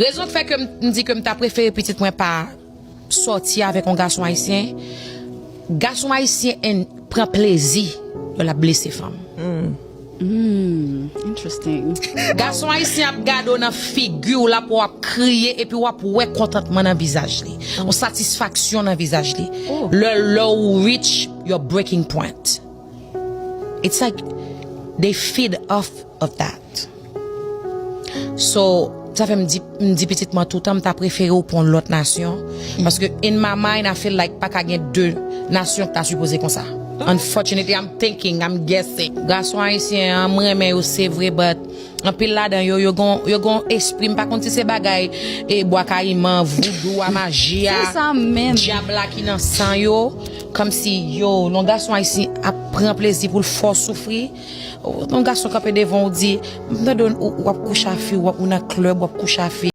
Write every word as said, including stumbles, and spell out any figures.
Rezon k fè ke m, m di ke m ta prefere pitit mwen pa sòti avèk yon gason ayisyen, gason ayisyen en- pran plezi lè l ap blese fanm. Hmm, interesting. Gason ayisyen ap gade w nan figi w, l ap wè w ap kriye, epi w ap wè kontantman nan vizaj li. Yon satisfaksyon nan vizaj li. Lè, lè w reach your breaking point. It's like they feed off of that. So, sa fè m di, m di pitit mwen toutan, m ta prefere w pran yon lòt nasyon. Paske in my mind, I feel like pa ka gen de nasyon ki ta sipoze konsa. Unfortunately, I'm thinking, I'm guessing. Gason ayisyen an, m renmen yo, se vre, but anpil ladan yo, yo gon, yo gon espri, m pa konn si se bagay e bwa kayiman, voudou a, maji a, Se sa menm. Dyab la ki nan san yo. Kòmsi yo, yon gason ayisyen ap pran plezi pou l fè w soufri. Yon gason kanpe devan w di, m tande w, w ap kouche a fi, w ap, ou nan klèb, w ap kouche a fi.